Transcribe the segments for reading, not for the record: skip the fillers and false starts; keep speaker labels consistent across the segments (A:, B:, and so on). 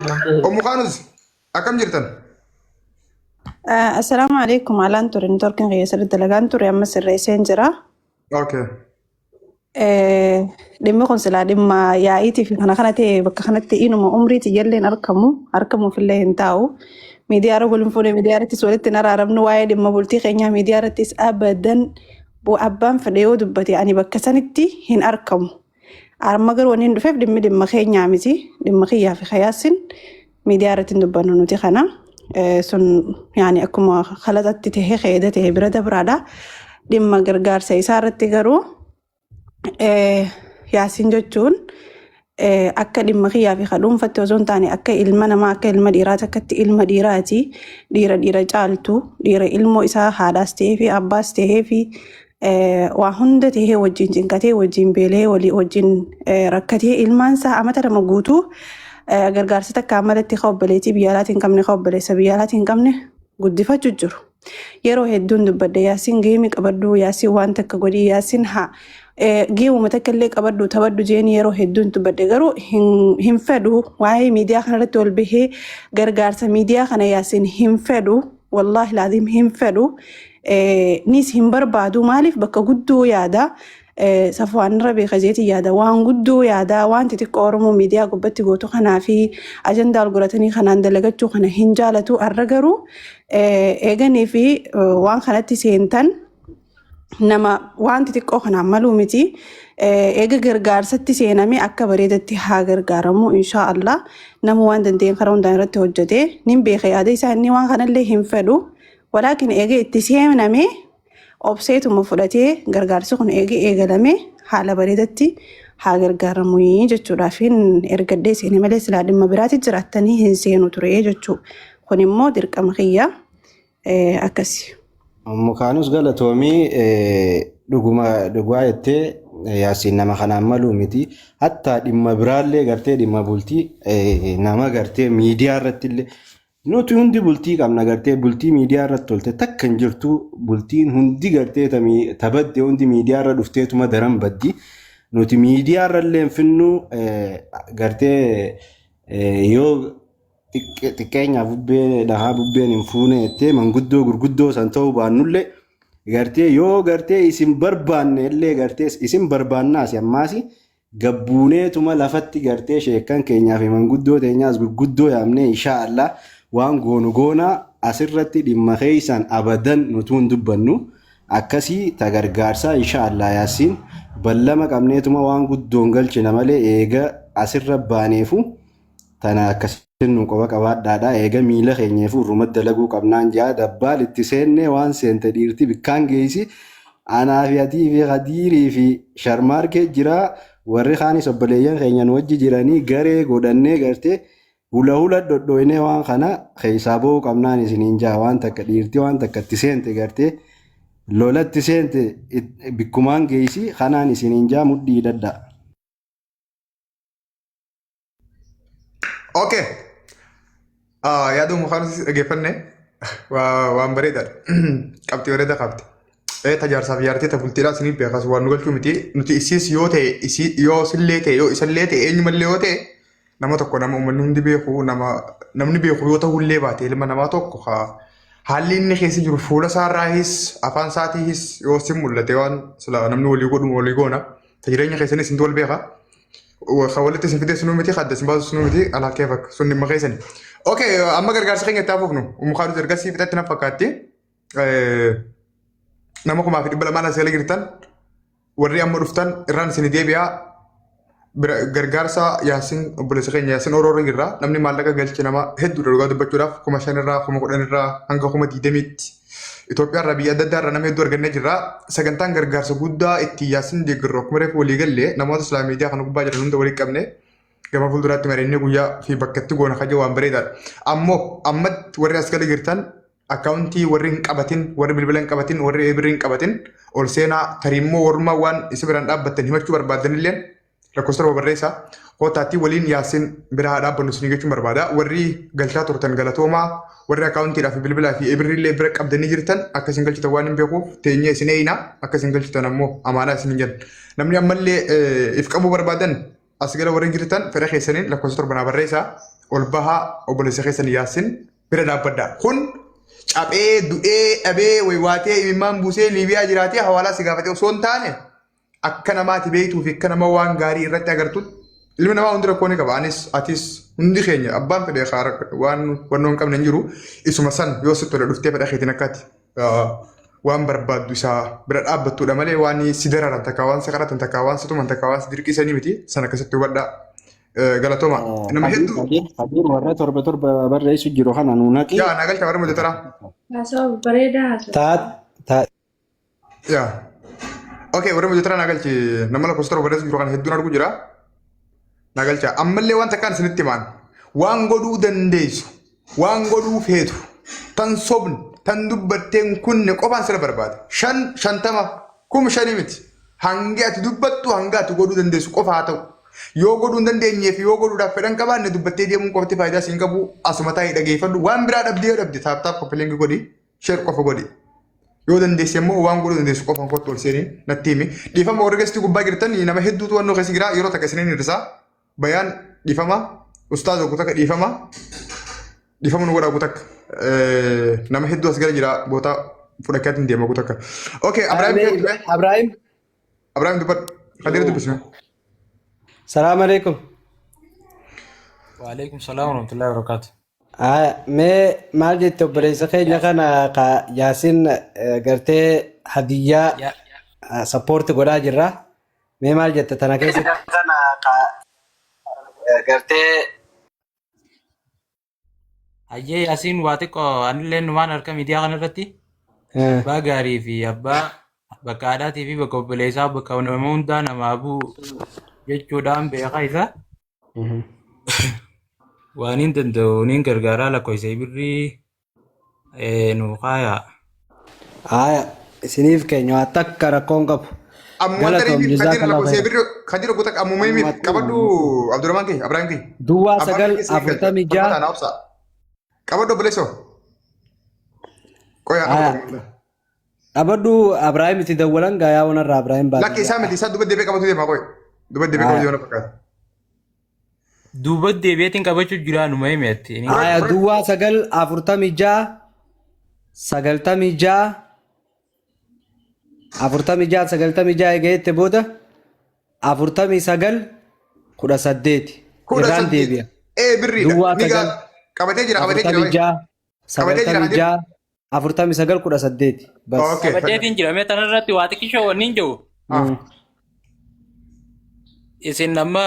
A: Ummu Kaanus akkam jirtan?
B: Assalaamu alaikum. Alaan ture networkiin kiyya sirriitti dalagaan ture amma sirreesseen jira.
A: Okay.
B: Dhimmi kun silaa dhimma yaa'iitii fi kana kana ta'e bakka kanatti inuma umrii tiyyallee argamu argamuufillee hin taa'u. Miidiyaa irra waliin fuudhee miidiyaa irrattis walitti hin araaramnu waa'ee dhimma bultii keenyaa miidiyaa irrattis abadan abbaan fedhe yoo dubbate ani bakka sanitti hin argamu. Amma garuu wanni hin dhufeef dhimmi dhimma keenyaa miti. Dhimma kiyyaa fi kayaassin miidiyaa irratti hin dubbannu nuti kana. Sun yaani akkuma kalaxatti tahee keeda ta'e bira dabraadha. Dhimma gargaarsa isaa irratti garuu Yaasiin jechuun akka dhimma kiyyaa fi ka dhuunfatti osoo hin taane akka ilma namaa akka ilma dhiiraa takkatti ilma dhiiraati. Dhiira dhiira caaltu dhiira ilmoo isaa haadhaas ta'ee fi abbaas ta'ee fi waa hunda ta'ee wajjin cinqatee wajjin beelee walii wajjin rakkatee ilmaan isaa amata 2 guutuu gargaarsa takkaa malatti ka obboleettii biyya alaatii hin qabne ka obboleessa biyya alaatii hin qabne guddifachuu jiru. Yeroo hedduun dubbadhe Yaasiin geemii qabadhu Yaasiin waan takka godhii Yaasiin haa geemuma takka illee qabadhu taphadhu jeeni yeroo hedduun dubbadhe garuu hin fedhu waa'ee miidiyaa kanarratti ol bahee gargaarsa miidiyaa kana Yaasiin hin fedhu wallaahi laaziim hin fedhu nis hin barbaadu maaliif bakka guddoo yaada Safwaan irra beeka jeetiin yaada waan guddoo yaada waan xixiqqoo Oromoo miidiyaa gubbatti gootu kanaa fi ajandaa ol godhatanii kanaan dalagachuu kana hin jaalatu har'a garuu eeganii fi waan kanatti seentan nama waan xixiqqoo kanaan maluu miti eega gargaarsatti seename akka bareedatti haa gargaaramu inshaa Allah nama waan danda'een karaa hundaan irratti hojjete nin beeka yaada isaa inni waan kanallee hin fedhu walaakin eega itti seename obseetuma fudhatee gargaarsi kun eega eegalame haala bareedatti haa gargaaramu jechuudhaaf hin ergadhee seene malee silaa dhimma biraatti jiraattanii hin seenu ture jechuu kun immoo dirqama kiyya akkasi.
C: Mukaanus galatoomii dhuguma dhugaa jettee Yaasiin nama kanaan maluu miti. Hattaa dhimma biraallee gartee dhimma bultii nama gartee miidiyaa irratti illee nuti hundi bultii qabna gartee bultii miidiyaa irratti tolte takka hin jirtu bultiin hundi gartee tabadde hundi miidiyaa irra dhufteetuma daran baddi. Nuti miidiyaa irra illee hin finnu gartee yoo xiqqeenyaaf bubbee dhahaa bubbeen hin fuune jettee manguddoo gurguddoo san ta'uu baannullee gartee yoo gartee isin barbaanne illee gartee isin barbaannaasi ammaasi gabbuuneetuma lafatti gartee sheekkan keenyaa fi manguddoo teenyaas gurguddoo yaamnee inshaa Allah waan goonu goonaa asirratti dhimma keessan abadan nutuu hin dubbannu akkasii ta gargaarsaa inshaa Allah yaasiin ballama qabneetuma waan guddoon galchina malee eega asirra baaneefu tana akkasiin nu qoba qabaadhaadha eega miila keenyeefu irruma dalaguu qabnaan jaa dabbaal itti seennee waan seente dhiirti bikkaan geessi anaa fi atii fi kadiirii fi sharmaarkee jira warri kaanis obboleeyyan keenya nu wajji jiranii garee godhannee gartee hula hula dhodhooynee waan kana keessaa ba'uu qabnaan isiniin jaa waan takka dhiirti waan takka itti seente gartee lolatti seente bikkumaan geessi kanaan isiniin jaa mudhii hidhadhaa.
A: Okay. Yaada mukaan dhaggeeffanne waan bareedaadha. Qabxii bareedaa qabdi. Tajaarsaaf jaartii ta bultiidhaa isinii beekas waan nu galchuu miti. Nuti isiis yoo ta'e isii yoo sillee ta'e yoo isallee ta'e eenyumallee yoo ta'e nama tokko nama uummanni hundi beeku nama namni beeku yoo ta'ullee baate ilma namaa tokko haa haalli inni keessa jiru fuula isaarraahis afaan isaatiihis yoo sin mul'ate waan sila namni walii godhu walii goona. Ta jireenya keessanis isintu wal beeka. Ka walitti isin fide sinuu miti, ka adda isin baasu sinuu miti, alaa kee fakka. Sun dhimma keessani. Okay, amma gargaarsa keenya itti hafuufnu. Ummu Kaalud ergasii fixatti na fakkaatti. Nama 2,200 as jala jirtan warri amma dhuftan irraan isin deebi'aa. Gargaarsa Yaasin obboleessa keenya Yaasin Oroorra jirra. Namni maallaqa galche nama hedduudha dhugaa dubbachuudhaaf 5,000 irraa 10,000 irraa hanga 20,000tti. Itoophiyaa irraa biyya adda addaa irraa nama hedduu argannee jirra. Sagantaan gargaarsa guddaa itti Yaasin deeggarru akkuma reefu walii galle namoota islaam miidiyaa kana gubbaa jiran hunda walii qabne gama fuulduraatti mari'annee guyyaa fi bakka itti goona kaja waan bareedaadha. Ammoo ammatti warri as gala jirtan akkaawuntii warri hin qabatin warri bilbila hin qabatin warri birrii hin qabatin ol seenaa tarii immoo warrummaa waan isa biraan dhaabbattan himachuu barbaadan illee lakkoofsa 7 barreessaa. Kootaatti waliin Yaasin bira haa dhaabbannu isinii jechuun barbaada. Warri galchaa turtan galatoomaa, warri akkaawuntiidhaa fi bilbilaa fi ebirriillee bira qabdanii jirtan akka isin galchitan waan hin beekuuf teenyee isin eeyna akka isin galchitan ammoo amaanaa isin hin jenna. Namni ammallee if qabuu barbaadan as gala warri jirtan fedha keessaniin lakkoofsa 7 naa barreessaa. Ol bahaa obboleessa keessan Yaasin bira dhaabbadhaa. Kun caphee du'ee dhabee waywaatee imimmaan buusee Liibiyaa jiraatee hawaalaa si gaafatee osoo hin taane akka namaati beektuu fi akka nama waan gaarii irratti agartutti ilmi namaa hundi rakkoo ni qaba. Anis atis hundi keenya abbaan fedhe waan wannoo hin qabne hin jiru. Isuma san yoo sitti tole dhuftee fedha keetiin akkaati waan barbaaddu isaa bira dhaabbattudha malee waan si dararan takka waan si kadhatan takka waan si tuman takka waan si dirqisanii miti sana akkasitti hubadhaa. Galatooma. Nama hedduu.
C: Kadir warra torba torba barreessu jiru kana nuu naqi.
A: Yaa naa galcha warra mudataraa.
D: Haasawa bareedaa haasawa.
C: Taa taa
A: Yaa. Okay, warra mudataraa naa galchi nama lakkoofsa torba barreessu jiru kana hedduun argu jira. Naa galcha. Ammallee waan takkaan isinitti himaan. Waan godhuu dandeessu, waan godhuu feetu, tan sobne, tan dubbatteen kunne qofaan sira barbaada. Shan, 50, 5,000 miti. Hangi ati dubbattu hanga ati godhuu dandeessu qofa haa ta'u. Yoo godhuu hin dandeenyee fi yoo godhuudhaaf fedhan qabaanne dubbattee deemuun qofti faayidaa siin qabu asuma taa'ii dhageeffadhu. Waan biraa dhabdee yoo dhabde tap tap copy link godhi, share qofa godhi. Yoo dandeesse immoo waan godhuu dandeessu qofaan kottu ol seeni natti himi. Dhiifama warra geessituu gubbaa jirtan nama hedduutu wannoo keessa jira yeroo takka isiniin hir'isa. Bayaan dhiifama. Ustaaz oggu takka dhiifama. Dhiifama nu godha oggu takka. Nama hedduu as gara jira boota fudhachaatiin deema oggu takka. Okay, Abrahaim kee ture.
C: Abrahaim.
A: Abrahaim dubbadhu. Kadir dubbisme.
C: Salaam alaikum.
E: Waalaikum salaam warahmatullahi wabarakatuh.
C: Mee maal jette obboleessa keenya kana ka Yaasin gartee hadiyyaa sappoorti godhaa jirra. Mee maal jette tana keessatti? Kana ka gartee
E: Hayyee Yaasiin waa xiqqoo anillee numaan harka miidiyaa kanarratti abbaa gaarii fi abbaa bakka haadhaatii fi bakka obboleessaa bakka nama hundaa namaa bu'u jechuudhaan beekaa isa. Waan hin danda'u niin gargaaraa lakkoofsa birrii nu kaayaa.
C: Aya isiniif keenya waa takka rakkoon qabu.
A: Ammumaan
C: Galatoom
A: tarii Kadir
C: jazakallahu
A: lakkoofsa
C: khairan.
A: birrii Kadir oggu takka ammuma himi
C: Ammumatti
A: qabadhu Abdurrahman kee Abrahaim kee.
C: Duwwaa
A: Abbaan
C: 9
A: keessa eeggalte.
C: 46
A: Falmataa naa obsa. Qabadhu obboleessoo. Qoyaa
C: Aya
A: qabadhu.
C: qabadhu Abrahaim itti dawwalan gaayaa wanarraa Abrahaim
A: Lakki isaa
C: baadiyyaa.
A: miti isaa duba deebi'ee qabatu deema qoy. Duba deebi'ee qabatu
C: Aya
A: deema fakkaata.
E: Duuba deebi'eetiin qabachuu jira numa himeetti.
C: Aya duwwaa 9 46 96 46 96 eegayeette booda 49 18
A: Kudha
C: irraan
A: saddeet.
C: deebi'a.
A: Ee birriidha.
C: Duwwaa
A: Ni
C: 9
A: qabatee jira qabatee jira.
C: 46
A: Qabatee jira Kadir.
C: 96 49 18 bas.
A: Okay.
E: Qabadheetiin jira mee tanarratti waa xiqqishoo wanni hin jiru. Isin amma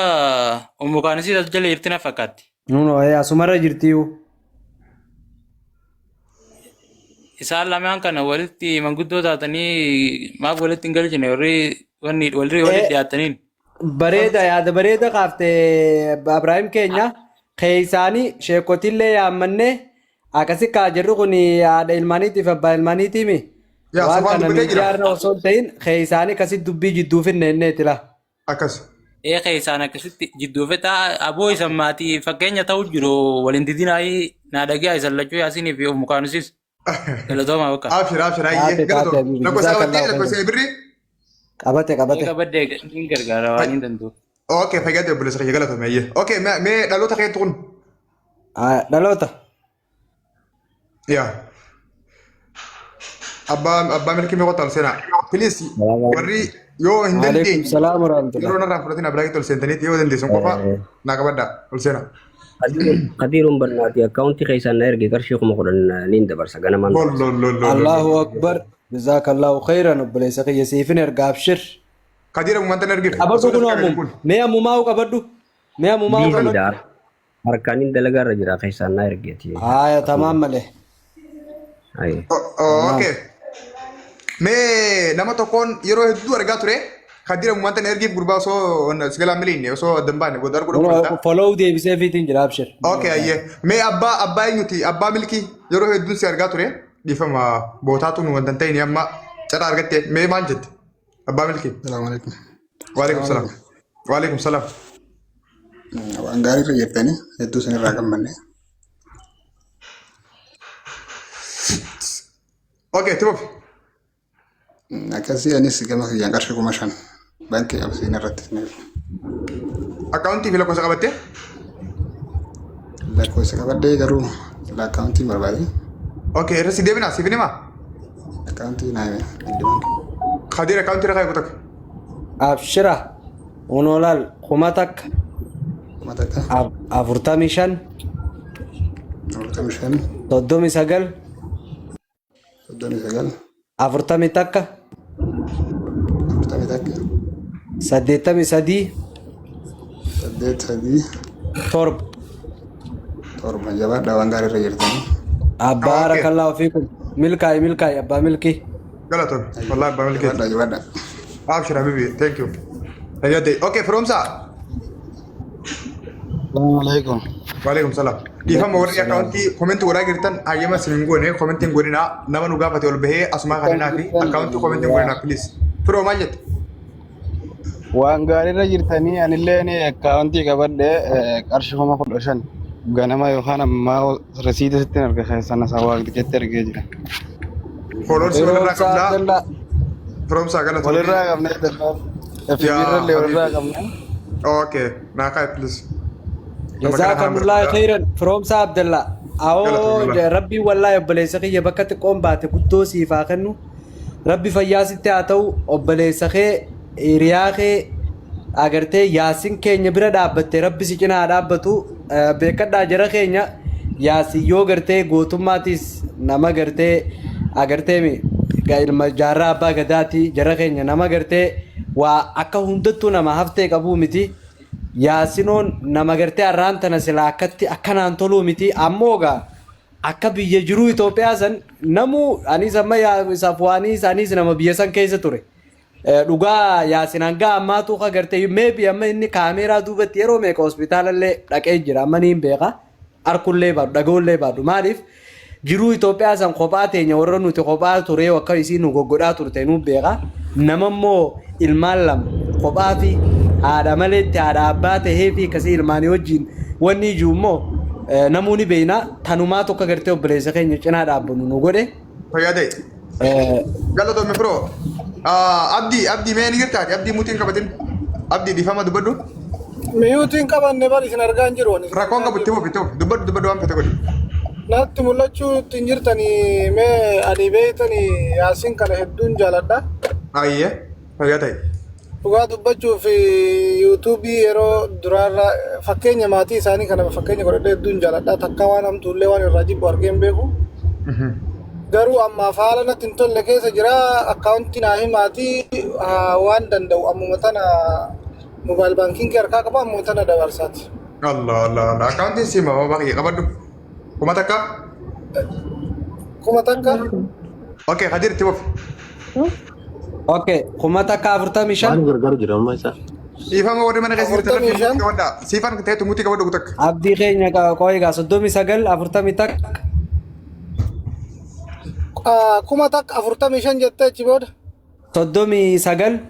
E: umukaanisiis as jala jirti na fakkaatti.
C: Nuno asumarra jirtiyu.
E: Isaan lamaan kana walitti manguddoo taatanii maaf walitti hin galchine warri wanni warri walitti dhiyaataniin.
C: Bareeda yaada bareeda kaafte Abrahaim keenya keessaanii sheekotillee yaammanne akkasi kaa jirru kun haadha ilmaaniitiif abbaa ilmaaniitiimi.
A: Yaa
C: Waan
A: sobaan
C: kana
A: dubbatee jira.
C: miidiyaa irra osoo hin ta'in keessaanii akkasi dubbii jidduu finne inneeti la.
A: Akkas.
E: Ee keessaan akkasitti jidduu fetaa aboo isan maatii fakkeenya ta'u jiru waliin didinaayii naa dhagaa isan lachuu yaasinii fi umukaanusis galatoomaa bakka.
A: Abshir abshir ayyee
C: Taate taate
A: galatoo.
C: habibi
A: Lakkoofsa qabattee
C: jazakallahu
A: lakkoofsa
C: khairan.
A: birrii.
C: Qabate
E: Ee
C: qabate.
E: qabaddee niin gargaara waan hin danda'u.
A: Okay fayyaade obboleessa kiyya galatoomi ayyee. Okay mee dhaloota keetu kun.
C: Dhaloota.
A: Yaa. Abbaa milkii mee kottaa ol seenaa. Please warri yoo hin
C: Waalaikum
A: dandeenye
C: salaam warahmatullah.
A: yeroo narraa fudhatin abiraakii ol seentaniiti yoo dandeessan qofa naa qabadhaa ol seenaa.
F: Kadiiruun barnaati akkaawuntii keessaan na erge qarshii 10,000 niin dabarsa ganamaan
A: Lol
F: dabarsa.
A: lol lol lol lol.
C: Allahu akbar. Jazakallahu khairan obboleessa kiyya siifin erga abshir.
A: Kadiira uummata ergif.
C: Qabadhu
A: Osoo
C: kunoo
A: dafqaa gadi
C: ammum.
A: kun.
C: Mee ammumaa qabadhu. Mee ammumaa qabadhu.
F: Biiziidha. Harkaanin dalagaa irra jira keessaan na ergeeti.
C: Haaya tamaam malee.
F: Ayi.
C: Tamaam.
A: Okay. Mee nama tokkoon yeroo hedduu argaa ture. Kadiira uummata ergiif gurbaa osoo si galaan miliinne osoo adda hin baane booda arguu dhufuu danda'a.
C: Follow deebisee fiitiin jira abshir.
A: Okay ayyee. Mee abbaa eenyuti? Abbaa milkii yeroo hedduun si argaa ture. Dhiifama bootaatu nu wanta hin ta'in amma carraa argatte mee maal jette? Abbaa milkii.
G: Salaamu alaikum.
A: Waalaikum salaam. Waalaikum salaam.
G: Waan gaarii irra jirtanii hedduu isin irraa gammanne.
A: Okay, itti fufi.
G: Akkasii anis gama kiyyaan qarshii 5,000 baankii qabsiin irratti.
A: Akkaawuntii fi lakkoofsa qabattee?
G: Lakkoofsa qabadhee garuu akkaawuntii barbaade.
A: Okay, irra si deebinaa siif himaa?
G: Akkaawuntii naa hime. Nigdi baankii.
A: Kadir akkaawuntii irra kaa'e takka.
C: Abshira unoolaal 1000
G: 1000
C: 45
G: 45
C: 39
G: 39
C: 41
G: 41
C: 83
G: 8 3
C: 7.
G: 7. Jabaadhaa, waan gaarii irra jirtanii.
C: Abbaa baarakallaa fiikum, milkaa'i milkaa'i abbaa milkii.
A: Galatoon. Wallahi abbaa milkeeti.
G: Jabaadhaa jabaadhaa.
A: Abshir habibi, thank you. Fayyadde. Okay, Firoomsaa.
H: Salaamu alaikum.
A: Waalaikum salaam. Dhiifama, warri akkaawuntii comment godhaa jirtan hayyama isin hin goone, comment hin godhinaa. Nama nu gaafate ol bahee asumaa kananaa fi akkaawuntii comment hin godhinaa, please. Firoo, maal jette?
H: Waan gaariirra jirtanii. Anilleen akkaawuntii qabadhe, qarshii 15,000 ganama yookaan ammaa rasiita sitti arga keessan asa waaqtichatti argee jira.
A: Followers walirraa
C: Firoomsaa
A: qabnaa.
C: Abdallaa.
A: Firoomsaa, galatoon.
H: Walirraa qabne, FB irrallee walirraa qabne.
A: Okay, naa kaa'e, please. Nama kana haa
C: Jazaakumullahu
A: barbaada.
C: khairan, Firoomsaa Abdallaa. Awoo
A: Galatoon.
C: Rabbii wallaahi obboleessa kiyya bakka xiqqoon baate guddoo siif haa kennu. Rabbi fayyaa sitti haa ta'u. Obboleessa kee, hiriyaa kee agartee Yaasin keenya bira dhaabbatte, Rabbi si cinaa haa dhaabbatu. Beekadhaa jara keenya, Yaasin yoo gartee gootummaatis nama gartee agartee mi ilma jaarraa abbaa gadaati, jara keenya, nama gartee waa akka hundattuu nama haftee qabuu miti. Yaasinoon nama gartee har'aan tana silaa akkatti akkanaan toluu miti. Ammoo gaa akka biyya jiruu Itoophiyaa san namuu anis amma isaaf waaniis anis nama biyya san keessa ture. Dhugaa Yaasin hanga ammaatu ka gartee maybe amma inni kaameeraa duubatti yeroo meeqa hospitaalallee dhaqee jira, amma niin beeka, arkullee baadhu, dhaga'ullee baadhu. Maaliif jiruu Itoophiyaa san kophaa teenya warra nuti kophaa ture akka isiin nu goggodhaa turte nu beeka. Nama immoo ilmaan lama kophaa fi haadha maleetti haadha abbaa tahee fi akkasii ilmaanii wajjin wanni ijuu immoo namuu ni beekna. Tanumaa tokko gartee obboleessa keenya cinaa dhaabbannu nu godhe.
A: Fayyaa ta'e. Galatoomii firoo. Abdii, Abdii, mee ni jirtaati? Abdii, mutiin qabatin. Abdii, dhiifama, dubbadhu.
I: Miyuutiin qabanne bar, isin argaa hin jiru. Ani isin
A: Rakkoon
I: argaa
A: qabu
I: hin
A: itti
I: jiru.
A: fufi, itti fufi. Dubbadhu, dubbadhu, waan fete godhi.
I: Natti mul'achuu ittiin jirtanii. Mee ani beektanii Yaasiin kana hedduun jaaladha.
A: Ayyee, fayyaa ta'e.
I: Dhugaa dubbachuuf yuutuubii yeroo duraarraa fakkeenya maatii isaanii kana fakkeenya godhadhee hedduun jaaladha. Takka waan hamtuullee waan irraa jibbu argee hin beeku. Garuu ammaaf haala natti hin tolle keessa jira. Akkaawuntii naa himaatii waan danda'u ammuma tana mobile banking harkaa qaba, ammuma tana dabarsaati.
A: Allah Allah Allah. Akkaawuntiin siima baabaa kiyya qabadhu. 1000.
I: 1000.
A: Okay, Kadir, itti fufi.
C: Okay, 1045.
J: Waan gargaaru jira amma isa.
A: Dhiifama, warri mana keessa jirtan
I: 45.
A: mutii qabadhaa. Siifan ta'etu mutii qabadhu takka.
C: Abdii keenya qooyigaa 39 41.
I: 1045 jettee achi booda.
C: 39.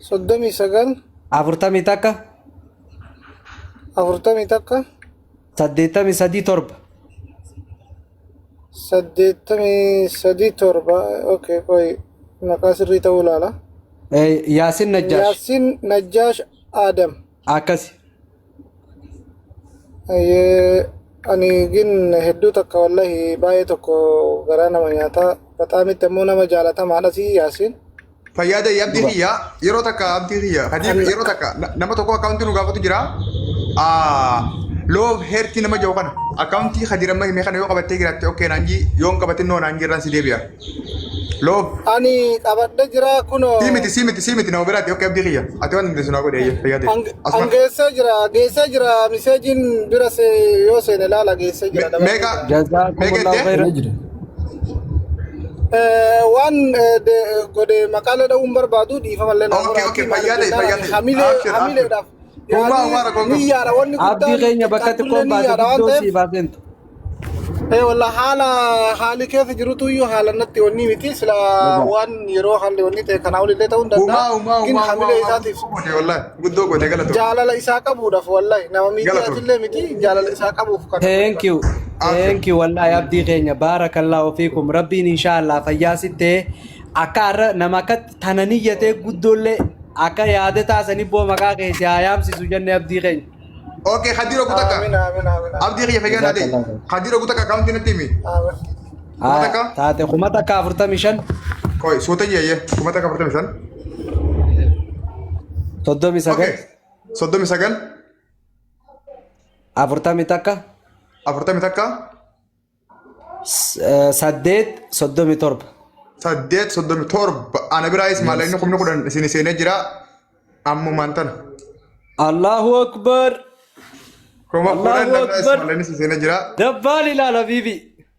I: 39.
C: 41.
I: 41.
C: 83 7.
I: 83 7. Okay, qoy, maqaa sirrii ta'uu ilaala.
C: Yaasin Najjaash.
I: Yaasin Najjaash Adam.
C: Akkasi.
I: Ani gin hedduu takka wallahi baay'ee tokko garaa nama nyaataa baxaamitti ammoo nama jaalatamaadha si Yaasin.
A: Fayyaa ta'e, abdii kiyya, yeroo takka, abdii kiyya, Kadir, yeroo takka nama tokko akkaawuntii nu gaafatu jira. Love heertii nama jiru kana akkaawuntii Kadir amma hime kana yoo qabattee jiraatte okay naan jii, yoo hin qabatin no naan jirran si deebi'a. Love.
I: Ani qabadhe jira kunoo.
A: Sii miti, sii miti, sii miti, nama biraati. Okay, abdii kiyya, ati waan dandeessu naa godhe. Fayyaa ta'e. Asuma.
I: An geessee jira, geessee jira, miseejiin bira yoo seene ilaala, geessee jira, dabarsee
A: Meeqa?
I: jira.
A: Meeqa
C: Jazaakumullahu
A: jettee?
C: khairan.
J: Jira.
I: Waan godhe maqaalee dha'uun barbaadu, dhiifamallee naa
A: Okay,
I: godhaati. Maaliif
A: fayyaa ta'e,
I: jennaan
A: fayyaa
I: ani
A: ta'e.
I: hamilee
A: Abshir, abshir.
I: hamileedhaaf
A: Uumaa
I: yaadni
A: uumaa rakkoon qabu.
I: niyyaadha wanni
C: Abdii
I: guddaan
C: keenya bakka
I: xiqqaattullee
C: xiqqoon baate
I: niyyaadha waan
C: guddoo
I: ta'eef.
C: sii baaseentu.
I: Walla haala haali keessa jirutu iyyuu haala natti wanni miti sila waan yeroo haalli wanni ta'e kanaa olillee ta'uu hin danda'a.
A: Uumaa uumaa
I: Gin
A: uumaa uumaa
I: hamilee
A: uumaa
I: isaatiif
A: goote, wallahi guddoo goote, galatoom.
I: Jaalala isaa qabuudhaaf, wallahi nama
A: Galatoom.
I: miidiyaatillee miti, jaalala isaa qabuuf kan
C: Thank you.
A: Abshir.
C: Thank you wallahi, abdii keenya, baarakallahu fiikum. Rabbiin inshaallah fayyaa sittee akka har'a nama akka tana niyyatee guddoollee akka yaada taasanii boo maqaa keessi haa yaamsisu jenne, abdii keenya.
A: Okay, Khadiir Ogu takka.
I: Amiin amiin amiin
A: Abdii kiyya fayyaa naa ta'e.
C: Jazakallah khair.
A: Khadiir Ogu takka akkaawuntii natti himi.
I: amiin.
A: Kuma takka.
J: Taate 1045.
A: Koi suuta jeeyye 1045.
J: 39.
A: Okay. 39.
J: 41.
A: 41.
J: 8 37.
A: 8 37. Ana biraayis maallaqni 10,000 isin seenee jira. Ammumaan tana.
J: Allahu Akbar.
A: 10,000
J: Allahu
A: namni
J: Akbar.
A: maallaqni isin seenee jira.
J: Dabbaal ilaal habiibi.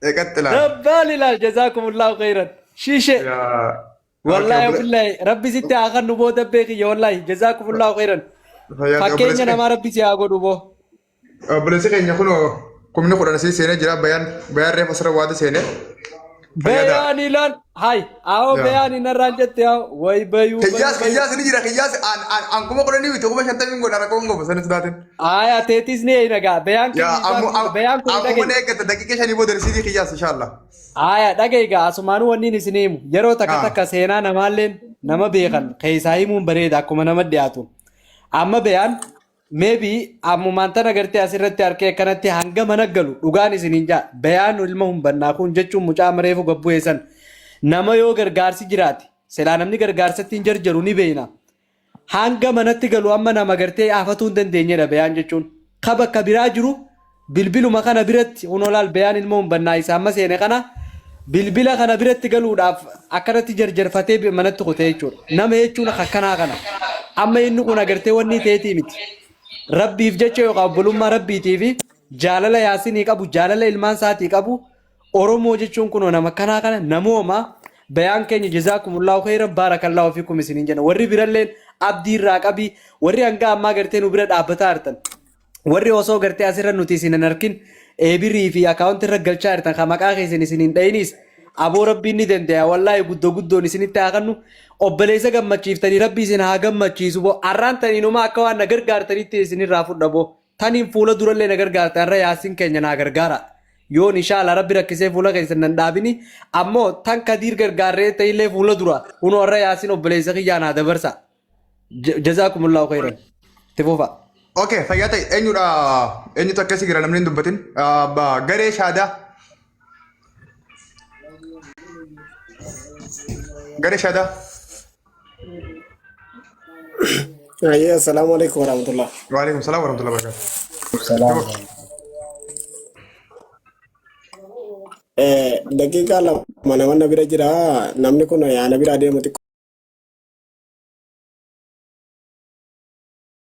A: Eeqatti ilaala.
J: Dabbaal ilaal jazaakumullahu khairan. Shiishe.
A: Yaa.
J: Wallahi billahi rabbi sitti haa kennu boo dabbee kiyya wallahi jazaakumullahu khairan.
A: Fayyaa ta'e
J: Fakkeenya
A: obboleessi
J: namaa rabbi si haa godhu boo.
A: Obboleessi keenya kunoo 10,000 isin seenee jira. Bayaan bayaan reefa asirra waata seenee. Fayyaa ta'a.
J: Bayaan ilaan hay awoo
A: Yaa.
J: bayaan inarraan jette haa way bayuu bayu
A: Kiyyaas
J: bayu.
A: kiyyaas ni jira kiyyaas an an an 10,000 miti 50,000 godha rakkoon qabu sanis taateen.
J: Aya teetis ni eeyna bayaan
A: Yaa
J: kiyyisaa
A: ammu
J: bayaan kun
A: ammuma
J: dhagaye.
A: na eeggata daqiiqa 5 booda risiitii kiyyaas inshallah.
J: Aya dhagaye gaa asumaanuu wanni isin himu yeroo takka takka seenaa namaalleen nama beekan keessaa himuun bareeda akkuma nama dhiyaatu. Amma bayaan maybe ammumaan tana gartee asirratti harkee akkanatti hanga mana galu dhugaan isiniin jaa bayaan ilma humbannaa kun jechuun mucaa mareefu gabbu'ee san nama yoo gargaarsi jiraate silaa namni gargaarsatti hin jarjaru ni beeyna. Hanga manatti galu amma nama gartee afatuu hin dandeenyedha bayaan jechuun. Ka bakka biraa jiru bilbiluma kana biratti kunoo laal bayaan ilma humbannaa isa amma seene kana bilbila kana biratti galuudhaaf akkanatti jarjarfatee manatti kutee jechuudha. Nama jechuun akkanaa kana. Amma inni kun agartee wanni ta'eetii miti. Rabbiif jecha yookaan obbolummaa rabbiitii fi jaalala yaasinii qabu jaalala ilmaan isaatii qabu Oromoo jechuun kunoo nama akkanaa kana namooma bayaan keenya jazaakumullahu khairan baarakallahu fiikum isiniin jenna. Warri biralleen abdii irraa qabii warri hanga ammaa gartee nu bira dhaabbataa jirtan. Warri osoo gartee asirra nuti isin hin arkin eebirii fi akaawunti irra galchaa jirtan kan maqaa keessan isin hin dhayinis aboo rabbiin ni danda'a wallaahi guddoo guddoon isinitti haa kennu obboleessa gammachiiftanii rabbi isin haa gammachiisu boo arraan taniinuma akka waan na gargaartanitti isinirraa fudha boo taniin fuula durallee na gargaartan irra yaasin keenya naa gargaara yoon inshaalla rabbi rakkisee fuula keessan nan dhaabini ammoo tan kadiir gargaarree ta'illee fuula dura kunoo irra yaasin obboleessa kiyyaa naa dabarsa jazaakumullahu khairan itti fufa.
A: Okay, fayyaa ta'e eenyudha eenyutu akkasii jira namni hin dubbatin. Garee shaadaa. Garee shaadaa.
K: Ayyee, assalaamu alaikum warahmatullah.
A: Waalaikum salaam warahmatullahi wabarakatuh.
C: Salaam.
K: Daqiiqaa 2 nama na bira jira. Namni kun ana bira adeemu xiqqoo.